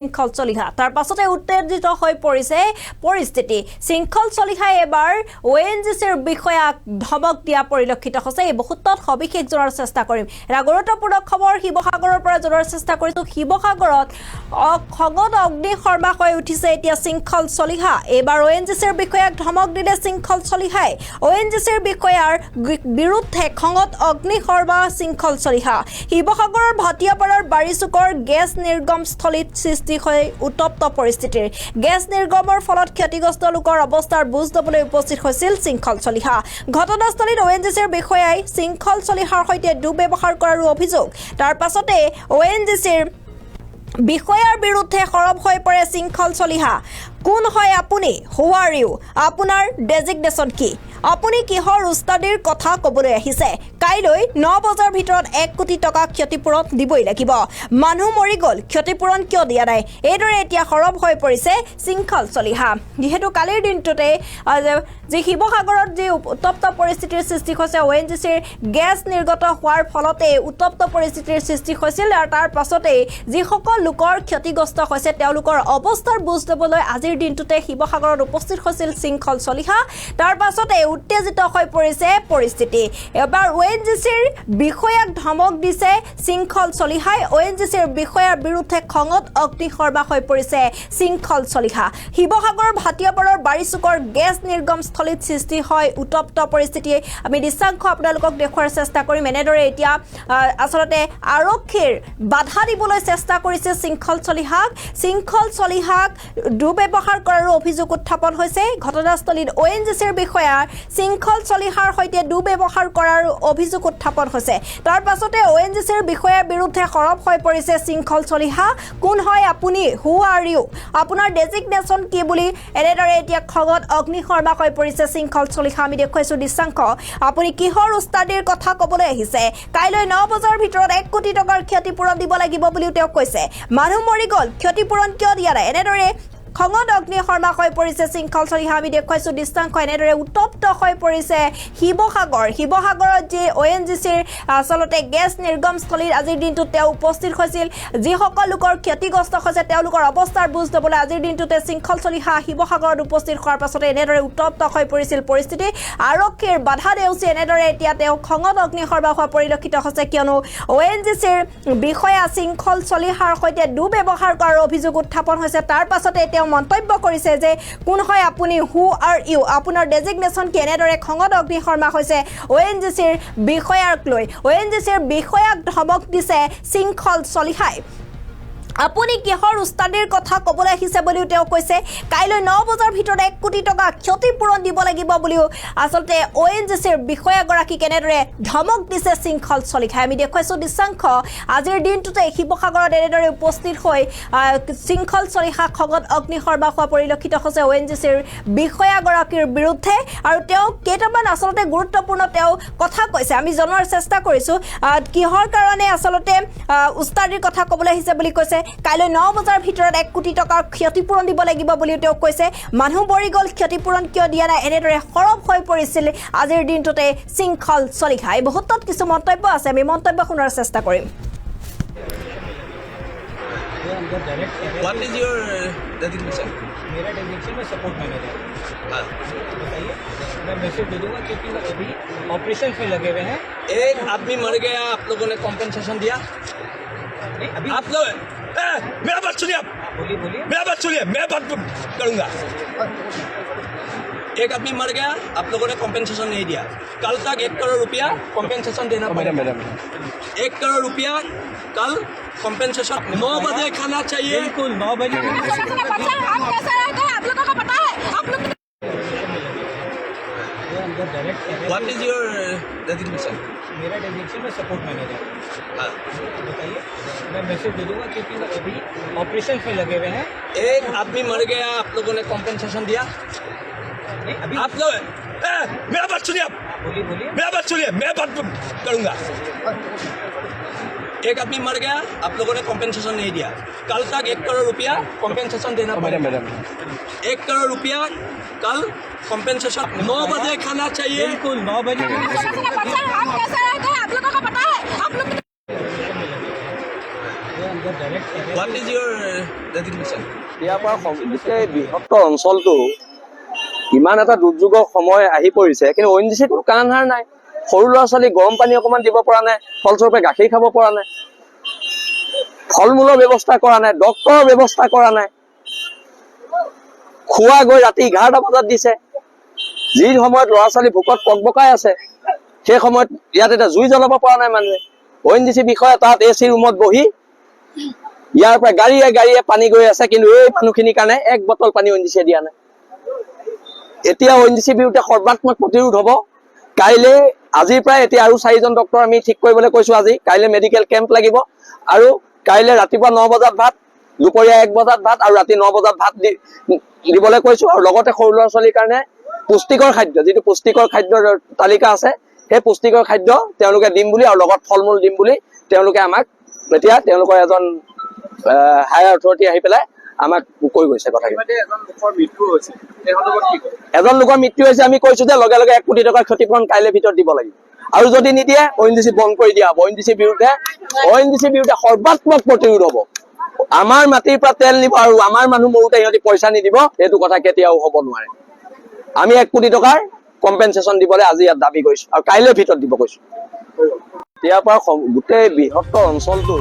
শৃংখল চলিহা। তাৰ পাছতে উত্তেজিত হৈ পৰিছে পৰিস্থিতি। শৃংখল চলিহাই এবাৰ অ' এন জি চিৰ বিষয়াক ধমক দিয়া পৰিলক্ষিত হৈছে। এই মুহূৰ্তত সবিশেষ জনাৰ চেষ্টা কৰিম। এটা গুৰুত্বপূৰ্ণ খবৰ শিৱসাগৰৰ পৰা জনোৱাৰ চেষ্টা কৰিছো। শিৱসাগৰত খঙত অগ্নিশৰ্মা হৈ উঠিছে এতিয়া শৃংখল চলিহা। এইবাৰ অ' এন জি চিৰ বিষয়াক ধমক দিলে শৃংখল চলিহাই। অ' এন জি চিৰ বিষয়াৰ বিৰুদ্ধে খঙত অগ্নিশৰ্মা শৃংখল চলিহা। শিৱসাগৰৰ ভাটিয়াপাৰাৰ বাৰীচুকৰ গেছ নিৰ্গমস্থলীত সৃষ্টি হৈ উত্তপ্ত পৰিস্থিতিৰ। গেছ নিৰ্গমৰ ফলত ক্ষতিগ্ৰস্ত লোকৰ অৱস্থাৰ বুজ ল'বলৈ উপস্থিত হৈছিল শৃংখল চলিহা। ঘটনাস্থলীত অ' এন জি চিৰ বিষয়াই শৃংখল চলিহাৰ সৈতে দুৰ্ব্যৱহাৰ কৰাৰো অভিযোগ। তাৰ পাছতে অ' এন জি চিৰ বিষয়াৰ বিৰুদ্ধে সৰব হৈ পৰে শৃংখল চলিহা। কোন হয় আপুনি? Who are you? আপোনাৰ ডেজিগনেশ্যন কি? আপুনি কিহৰ উস্তাদিৰ কথা ক'বলৈ আহিছে? কাইলৈ 9 বজাৰ ভিতৰত 1 কোটি টকা ক্ষতিপূৰণ দিবই লাগিব। মানুহ মৰি গ'ল, ক্ষতিপূৰণ কিয় দিয়া নাই? এইদৰে এতিয়া সৰব হৈ পৰিছে শৃংখল চলিহা। যিহেতু কালিৰ দিনটোতে যি শিৱসাগৰত যি উত্তপ্ত পৰিস্থিতিৰ সৃষ্টি হৈছে, অ' এন জি চিৰ গেছ নিৰ্গত হোৱাৰ ফলতে উত্তপ্ত পৰিস্থিতিৰ সৃষ্টি হৈছিল আৰু তাৰ পাছতেই যিসকল লোকৰ ক্ষতিগ্ৰস্ত হৈছে, তেওঁলোকৰ অৱস্থাৰ বুজ ল'বলৈ আজিৰ দিনটোতে শিৱসাগৰত উপস্থিত হৈছিল শৃংখল চলিহা। তাৰ পাছতে উত্তেজিত হৈ পৰিছে পৰিস্থিতি। এবাৰ অ' এন জি চিৰ বিষয়াক ধমক দিছে শৃংখল চলিহাই। অ' এন জি চিৰ বিষয়াৰ বিৰুদ্ধে খঙত অগ্নিশৰ্মা হৈ পৰিছে শৃংখল চলিহা। শিৱসাগৰৰ ভাটিয়াপাৰৰ বাৰীচুকৰ গেছ নিৰ্গমস্থলীত সৃষ্টি হয় উত্তপ্ত পৰিস্থিতি। আমি দৃশ্যাংশ আপোনালোকক দেখুওৱাৰ চেষ্টা কৰিম। এনেদৰে এতিয়া আচলতে আৰক্ষীৰ বাধা দিবলৈ চেষ্টা কৰিছে শৃংখল চলিহাক। শৃংখল চলিহাক দুৰ্ব্যৱহাৰ কৰাৰো অভিযোগ উত্থাপন হৈছে। ঘটনাস্থলীত অ' এন জি চিৰ বিষয়া শৃংখল চলিহাৰ সৈতে দুৰ্ব্যৱহাৰ কৰাৰ অভিযোগ উত্থাপন হৈছে। তাৰ পাছতে অ' এন জি চিৰ বিষয়াৰ বিৰুদ্ধে সৰব হৈ পৰিছে শৃংখল চলিহা। কোন হয় আপুনি? Who are you? আপোনাৰ ডেজিগনেশ্যন কি বুলি এনেদৰে এতিয়া খঙত অগ্নিশৰ্মা হৈ পৰিছে শৃংখল চলিহা। আমি দেখুৱাইছো দৃশ্যাংশ। আপুনি কিহৰ উস্তাদিৰ কথা ক'বলৈ আহিছে? কাইলৈ 9 বজাৰ ভিতৰত 1 কোটি টকাৰ ক্ষতিপূৰণ দিব লাগিব বুলিও তেওঁ কৈছে। মানুহ মৰি গ'ল, ক্ষতিপূৰণ কিয় দিয়া নাই? এনেদৰে খঙত অগ্নিশৰ্মা হৈ পৰিছে শৃংখল চলিহা। আমি দেখুৱাইছো দৃশ্যাংশ। এনেদৰে উত্তপ্ত হৈ পৰিছে শিৱসাগৰ। শিৱসাগৰত যি অ' এন জি চিৰ আচলতে গেছ নিৰ্গমস্থলীত আজিৰ দিনটোত তেওঁ উপস্থিত হৈছিল, যিসকল লোকৰ ক্ষতিগ্ৰস্ত হৈছে, তেওঁলোকৰ অৱস্থাৰ বুজ ল'বলৈ আজিৰ দিনটোতে শৃংখল চলিহা শিৱসাগৰত উপস্থিত হোৱাৰ পাছতে এনেদৰে উত্তপ্ত হৈ পৰিছিল পৰিস্থিতি। আৰক্ষীৰ বাধা নেওচি এনেদৰে এতিয়া তেওঁ খঙত অগ্নিশৰ্মা হোৱা পৰিলক্ষিত হৈছে, কিয়নো অ' এন জি চিৰ বিষয়া শৃংখল চলিহাৰ সৈতে দুৰ্ব্যৱহাৰ কৰাৰ অভিযোগ উত্থাপন হৈছে। তাৰ পাছতে তেওঁ মন্তব্য কৰিছে যে কোন হয় আপুনি? Who are you? আপোনাৰ ডেজিগনেশ্যন কি? এনেদৰে খঙত অগ্নিশৰ্মা হৈছে অ' এন জি চিৰ বিষয়াক লৈ। অ' এন জি চিৰ বিষয়াক ধমক দিছে শৃংখল চলিহাই। আপুনি কিহৰ উস্তাদিৰ কথা ক'বলৈ আহিছে বুলিও তেওঁ কৈছে। কাইলৈ 9 বজাৰ ভিতৰত 1 কোটি টকা ক্ষতিপূৰণ দিব লাগিব বুলিও আচলতে অ' এন জি চিৰ বিষয়াগৰাকীক এনেদৰে ধমক দিছে শৃংখল চলিহাই। আমি দেখুৱাইছোঁ দৃশ্যাংশ। আজিৰ দিনটোতে শিৱসাগৰত এনেদৰে উপস্থিত হৈ শৃংখল চলিহা খঙত অগ্নিশৰ্মা হোৱা পৰিলক্ষিত হৈছে অ' এন জি চিৰ বিষয়াগৰাকীৰ বিৰুদ্ধে। আৰু তেওঁ কেইটামান আচলতে গুৰুত্বপূৰ্ণ তেওঁ কথা কৈছে, আমি জনোৱাৰ চেষ্টা কৰিছোঁ। কিহৰ কাৰণে আচলতে উস্তাদিৰ কথা ক'বলৈ আহিছে বুলি কৈছে। কাইলৈ 9 বজাৰ ভিতৰত 1 কোটি টকাৰ ক্ষতিপূৰণ দিব লাগিব বুলিও তেওঁ কৈছে। মানুহ মৰি গ'ল, ক্ষতিপূৰণ কিয় দিয়া নাই? এনেদৰে সৰব হৈ পৰিছিল আজিৰ দিনটোতে শৃংখল চলিহা। এই মুহূৰ্তত কিছু মন্তব্য আছে, আমি মন্তব্য শুনাৰ চেষ্টা কৰিম। वो अंदर direct What is your designation? मेरा डेजिग्नेशन में सपोर्ट मैनेजर। हाँ। बताइए, मैं मैसेज दे दूंगा क्योंकि अभी ऑपरेशन में लगे हुए हैं। एक आदमी मर गया, आप लोगों ने कॉम्पेंसेशन दिया? नहीं, अभी आप लोग मेरा बात सुनिए आप। बोलिए, बोलिए। मेरा बात सुनिए, मैं बात करूंगा। एक आदमी मर गया, आप लोगों ने कॉम्पेंसेशन नहीं दिया। कल तक 1 करोड़ रुपया कॉम्पेंसेशन देना पड़ेगा। 1 करोड़ रुपया कल कॉम्पेंसेशन। 9 बजे खाना चाहिए। बिल्कुल, 9 बजे। बच्चा, आप कैसे रहते हैं? आप लोगों को पता है? आप लोग वो अंदर direct What is your designation? मेरा डेजिग्नेशन में सपोर्ट मैनेजर। हाँ। बताइए, मैं मैसेज दे दूंगा क्योंकि अभी ऑपरेशन में लगे हुए हैं। एक आदमी मर गया, आप लोगों ने कॉम्पेंसेशन दिया? नहीं, अभी आप लोग मेरा बात सुनिए आप। बोलिए, बोलिए। मेरा बात सुनिए, मैं बात करूंगा। एक आदमी मर गया, आप लोगों ने कॉम्पेंसेशन नहीं दिया। कल तक 1 करोड़ रुपया कॉम्पेंसेशन देना पड़ेगा। 1 करोड़ रुपया कल कॉम्पेंसेशन। 9 बजे खाना चाहिए। बिल्कुल, 9 बजे। बच्चा, आप कैसे रहते हैं? आप लोगों को पता है? आप लोग वो अंदर direct What is your designation? ইয়াৰ পৰা গোটেই বৃহত্তৰ অঞ্চলটো ইমান এটা দুৰ্যোগৰ সময় আহি পৰিছে, কিন্তু অ' এন জি চিৰ কোনো কাণসাৰ নাই। সৰু ল'ৰা ছোৱালী গৰম পানী অকণমান দিব পৰা নাই, ফলস্বৰূপে গাখীৰ খাব পৰা নাই, ফল মূলৰ ব্যৱস্থা কৰা নাই, ডক্তৰৰ ব্যৱস্থা কৰা নাই। খোৱা গৈ ৰাতি 11টা বজাত দিছে। যি সময়ত ল'ৰা ছোৱালী ভোকত ককবকাই আছে, সেই সময়ত ইয়াত এতিয়া জুই জ্বলাব পৰা নাই মানুহে। অ' এন জি চি বিষয়া তাত এ চি ৰুমত বহি ইয়াৰ পৰা গাড়ীয়ে গাড়ীয়ে পানী গৈ আছে, কিন্তু এই মানুহখিনিৰ কাৰণে এক বটল পানী অ' এন জি চিয়ে দিয়া নাই। এতিয়া অ' এন জি চি বিৰুদ্ধে সৰ্বাত্মক প্ৰতিৰোধ হ'ব। কাইলৈ আজিৰ পৰাই এতিয়া আৰু চাৰিজন ডক্তৰ আমি ঠিক কৰিবলৈ কৈছো আজি। কাইলৈ মেডিকেল কেম্প লাগিব আৰু কাইলৈ ৰাতিপুৱা 9 বজাত ভাত, দুপৰীয়া 1 বজাত ভাত আৰু ৰাতি 9 বজাত ভাত দিবলৈ কৈছো। আৰু লগতে সৰু ল'ৰা ছোৱালীৰ কাৰণে পুষ্টিকৰ খাদ্য, যিটো পুষ্টিকৰ খাদ্যৰ তালিকা আছে, সেই পুষ্টিকৰ খাদ্য তেওঁলোকে দিম বুলি আৰু লগত ফল মূল দিম বুলি তেওঁলোকে আমাক এতিয়া তেওঁলোকৰ এজন হায়াৰ অথৰিটি আহি পেলাই আমাক কৈ গৈছে কথাখিনি। এজন লোকৰ মৃত্যু হৈছে, এই সন্দৰ্ভত কি ক'ব? এজন লোকৰ মৃত্যু হৈছে, আমি কৈছো যে লগে লগে 1 কোটি টকাৰ ক্ষতিপূৰণ কাইলৈ ভিতৰত দিব লাগিব আৰু যদি নিদিয়ে অ' এন জি চি বন্ধ কৰি দিয়া হ'ব। অ' এন জি চিৰ বিৰুদ্ধে সৰ্বাত্মক প্ৰতিৰোধ হ'ব। আমাৰ মাটিৰ পৰা তেল নিব আৰু আমাৰ মানুহ মৰোতে সিহঁতি পইচা নিদিব, এইটো কথা কেতিয়াও হ'ব নোৱাৰে। আমি 1 কোটি টকাৰ কম্পেনচেশ্যন দিবলৈ আজি ইয়াত দাবী কৰিছো আৰু কাইলৈ ভিতৰত দিব কৈছো। ইয়াৰ পৰা গোটেই বৃহত্তৰ অঞ্চলটো